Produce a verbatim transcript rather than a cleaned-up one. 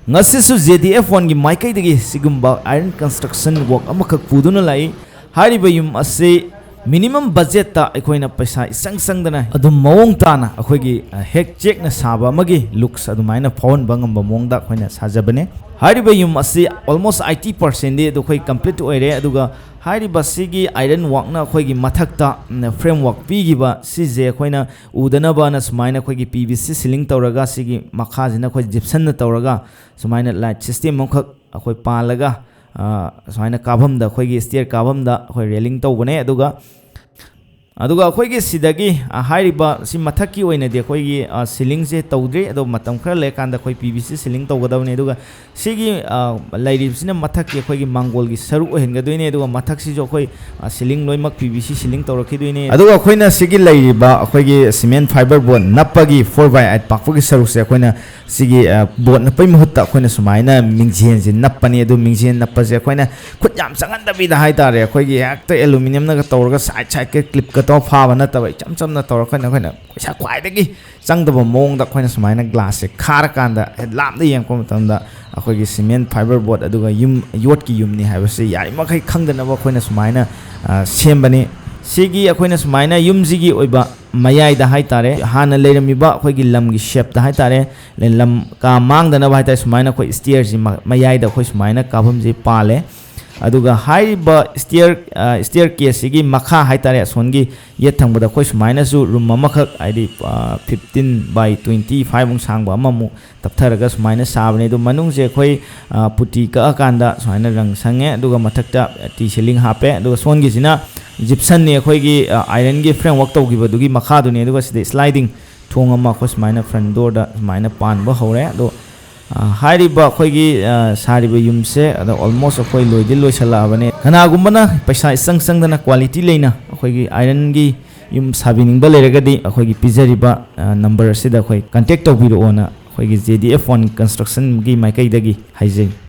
ꯉꯁꯤꯁꯨ J D F one ꯒꯤ ꯃꯥꯏꯀꯩꯗꯒꯤ ꯁꯤꯒꯨꯝꯕ iron construction work ꯑꯃꯈꯛ ꯄꯨꯗꯨꯅ ꯂꯥꯛꯏ꯫ ꯍꯥꯏꯔꯤꯕ ꯌꯨꯝ ꯑꯁꯤ minimum budget ꯇ ꯑꯩꯈꯣꯏꯅ ꯄꯩꯁꯥ ꯏꯆꯪ ꯆꯪꯗꯅ ꯑꯗꯨꯝ ꯃꯑꯣꯡ ꯇꯥꯅ ꯑꯩꯈꯣꯏꯒꯤ, ꯑ, ꯍꯦꯛ ꯆꯦꯛꯅ ꯁꯥꯕ ꯑꯃꯒꯤ looks ꯑꯗꯨꯃꯥꯏꯅ ꯐꯥꯎꯍꯟꯕ ꯉꯝꯕ ꯃꯑꯣꯡꯗ ꯑꯩꯈꯣꯏꯅ ꯁꯥꯖꯕꯅꯦ꯫ ꯍꯥꯏꯔꯤꯕ ꯌꯨꯝ ꯑꯁꯤ almost eighty percent ꯗꯤ ꯑꯗꯨ ꯑꯩꯈꯣꯏ complete ꯑꯣꯏꯔꯦ꯫ ꯑꯗꯨꯒ ꯍꯥꯏꯔꯤꯕ ꯁꯤꯒꯤ iron work ꯅ ꯑꯩꯈꯣꯏꯒꯤ ꯃꯊꯛꯇ, ꯎꯝ, framework ꯄꯤꯈꯤꯕ ꯁꯤꯁꯦ ꯑꯩꯈꯣꯏꯅ ꯎꯗꯅꯕꯅ ꯁꯨꯃꯥꯏꯅ ꯑꯩꯈꯣꯏꯒꯤ P V C ceiling ꯇꯧꯔꯒ, ꯁꯤꯒꯤ ꯃꯈꯥꯁꯤꯅ ꯑꯩꯈꯣꯏ gypsum ꯅ ꯇꯧꯔꯒ ꯁꯨꯃꯥꯏꯅ light system ꯑꯃꯈꯛ ꯑꯩꯈꯣꯏ ꯄꯥꯜꯂꯒ, ꯑ, ꯁꯨꯃꯥꯏꯅ ꯀꯥꯐꯝꯗ, ꯑꯩꯈꯣꯏꯒꯤ stair ꯀꯥꯐꯝꯗ ꯑꯩꯈꯣꯏ railing ꯇꯧꯕꯅꯦ꯫ ꯑꯗꯨꯒ, ꯑꯗꯨꯒ ꯑꯩꯈꯣꯏꯒꯤ ꯁꯤꯗꯒꯤ, ꯑ, ꯍꯥꯏꯔꯤꯕ ꯁꯤ ꯃꯊꯛꯀꯤ ꯑꯣꯏꯅꯗꯤ ꯑꯩꯈꯣꯏꯒꯤ, ꯑ, ceiling ꯁꯦ ꯇꯧꯗ꯭ꯔꯤ, ꯑꯗꯣ ꯃꯇꯝ ꯈꯔ ꯂꯩꯔꯀꯥꯟꯗ ꯑꯩꯈꯣꯏ P V C ceiling ꯇꯧꯒꯗꯕꯅꯤ꯫ ꯑꯗꯨꯒ ꯁꯤꯒꯤ, ꯑ, ꯂꯩꯔꯤꯕꯁꯤꯅ ꯃꯊꯛꯀꯤ ꯑꯩꯈꯣꯏꯒꯤ ꯃꯥꯡꯒꯣꯜꯒꯤ ꯁꯔꯨꯛ ꯑꯣꯏꯍꯟꯒꯗꯣꯏꯅꯦ꯫ ꯑꯗꯨꯒ ꯃꯊꯛꯁꯤꯁꯨ ꯑꯩꯈꯣꯏ, ꯑ, ceiling ꯂꯣꯏꯅꯃꯛ P V C ceiling ꯇꯧꯔꯛꯈꯤꯗꯣꯏꯅꯦ꯫ ꯑꯗꯨꯒ ꯑꯩꯈꯣꯏꯅ ꯁꯤꯒꯤ ꯂꯩꯔꯤꯕ ꯑꯩꯈꯣꯏꯒꯤ cement fiber board ꯅꯞꯄꯒꯤ four by eight ꯄꯥꯛꯄꯒꯤ ꯁꯔꯨꯛꯁꯦ ꯑꯩꯈꯣꯏꯅ ꯁꯤꯒꯤ, ꯑ, board ꯅꯞꯄꯩ ꯃꯍꯨꯠꯇ ꯑꯩꯈꯣꯏꯅ ꯁꯨꯃꯥꯏꯅ ꯃꯤꯡꯖꯦꯜꯁꯦ ꯅꯞꯄꯅꯤ꯫ ꯑꯗꯨ ꯃꯤꯡꯖꯦꯜ ꯅꯞꯄꯁꯦ ꯑꯩꯈꯣꯏꯅ ꯈꯨꯠ ꯌꯥꯝ ꯆꯪꯍꯟꯗꯕꯤꯗ ꯍꯥꯏꯇꯥꯔꯦ, ꯑꯩꯈꯣꯏꯒꯤ ꯍꯦꯛꯇ aluminium ꯅꯒ ꯇꯧꯔꯒ side side ꯀ clip ꯀ ꯇꯧꯔ ꯐꯥꯕ ꯅꯠꯇꯕ, ꯏꯆꯝ ꯆꯝꯅ ꯇꯧꯔꯒ ꯑꯩꯈꯣꯏꯅ ꯄꯩꯁꯥ ꯈ꯭ꯋꯥꯏꯗꯒꯤ ꯆꯪꯗꯕ ꯃꯑꯣꯡꯗ ꯑꯩꯈꯣꯏꯅ ꯁꯨꯃꯥꯏꯅ glass ꯁꯦ ꯈꯥꯔꯀꯥꯟꯗ ꯍꯦꯛ ꯂꯥꯞꯅ ꯌꯦꯡꯉꯛꯄ ꯃꯇꯝꯗ ꯑꯩꯈꯣꯏꯒꯤ cement fiber board ꯑꯗꯨꯒ ꯌꯨꯝ, ꯌꯣꯠꯀꯤ ꯌꯨꯝꯅꯤ ꯍꯥꯏꯕꯁꯤ ꯌꯥꯔꯤꯃꯈꯩ ꯈꯪꯗꯅꯕ ꯑꯩꯈꯣꯏꯅ ꯁꯨꯃꯥꯏꯅ, ꯑ, ꯁꯦꯝꯕꯅꯤ꯫ ꯁꯤꯒꯤ ꯑꯩꯈꯣꯏꯅ ꯁꯨꯃꯥꯏꯅ ꯌꯨꯝꯁꯤꯒꯤ ꯑꯣꯏꯕ ꯃꯌꯥꯏꯗ ꯍꯥꯏꯇꯥꯔꯦ, ꯍꯥꯟꯅ ꯂꯩꯔꯝꯃꯤꯕ ꯑꯩꯈꯣꯏꯒꯤ ꯂꯝꯒꯤ shape ꯇ ꯍꯥꯏꯇꯥꯔꯦ, ꯂꯝ ꯀꯥ ꯃꯥꯡꯗꯅꯕ ꯍꯥꯏꯇꯥꯔꯦ, ꯁꯨꯃꯥꯏꯅ ꯑꯩꯈꯣꯏ stair ꯁꯤ ꯃ-, ꯃꯌꯥꯏꯗ ꯑꯩꯈꯣꯏ ꯁꯨꯃꯥꯏꯅ ꯀꯥꯐꯝꯁꯤ ꯄꯥꯜꯂꯦ꯫ ꯑꯗꯨꯒ ꯍꯥꯏꯔꯤꯕ stair, ꯑ, staircase ꯁꯤꯒꯤ ꯃꯈꯥ ꯍꯥꯏꯇꯥꯔꯦ, ꯑꯁꯣꯟꯒꯤ ꯌꯦꯠ ꯊꯪꯕꯗ ꯑꯩꯈꯣꯏ ꯁꯨꯃꯥꯏꯅꯁꯨ room ꯑꯃꯈꯛ, ꯍꯥꯏꯗꯤ, ꯑ, fifteen by twenty five ꯃꯨꯛ ꯁꯥꯡꯕ ꯑꯃꯃꯨꯛ ꯇꯞꯊꯔꯒ ꯁꯨꯃꯥꯏꯅ ꯁꯥꯕꯅꯦ꯫ ꯑꯗꯣ ꯃꯅꯨꯡꯁꯦ ꯑꯩꯈꯣꯏ, ꯑ, putty ꯀꯛꯑꯀꯥꯟꯗ ꯁꯨꯃꯥꯏꯅ ꯔꯪ ꯁꯪꯉꯦ, ꯑꯗꯨꯒ ꯃꯊꯛꯇ T ceiling ꯍꯥꯞꯄꯦ꯫ ꯑꯗꯨꯒ ꯁꯣꯟꯒꯤꯁꯤꯅ gypsum ꯅꯤ, ꯑꯩꯈꯣꯏꯒꯤ, ꯑ, iron ꯒꯤ framework ꯇꯧꯈꯤꯕꯗꯨꯒꯤ ꯃꯈꯥꯗꯨꯅꯤ꯫ ꯑꯗꯨꯒ ꯁꯤꯗ sliding ꯊꯣꯡ ꯑꯃ ꯑꯩꯈꯣꯏ ꯁꯨꯃꯥꯏꯅ front door ꯗ ꯁꯨꯃꯥꯏꯅ ꯄꯥꯟꯕ ꯍꯧꯔꯦ꯫ ꯑꯗꯣ, ꯑ, ꯍꯥꯏꯔꯤꯕ ꯑꯩꯈꯣꯏꯒꯤ, ꯑ, ꯁꯥꯔꯤꯕ ꯌꯨꯝꯁꯦ ꯑꯗꯣ almost ꯑꯩꯈꯣꯏ ꯂꯣꯏꯗꯤ ꯂꯣꯏꯁꯜꯂꯛꯑꯕꯅꯦ꯫ ꯀꯅꯥꯒꯨꯝꯕꯅ ꯄꯩꯁꯥ ꯏꯆꯪ ꯆꯪꯗꯅ quality ꯂꯩꯅ ꯑꯩꯈꯣꯏꯒꯤ iron ꯒꯤ ꯌꯨꯝ ꯁꯥꯕꯤꯅꯤꯡꯕ ꯂꯩꯔꯒꯗꯤ ꯑꯩꯈꯣꯏꯒꯤ ꯄꯤꯖꯔꯤꯕ, ꯑ, number ꯑꯁꯤꯗ ꯑꯩꯈꯣꯏ contact ꯇꯧꯕꯤꯔꯛꯑꯣꯅ ꯑꯩꯈꯣꯏꯒꯤ J D F one construction ꯒꯤ ꯃꯥꯏꯀꯩꯗꯒꯤ ꯍꯥꯏꯖꯩ꯫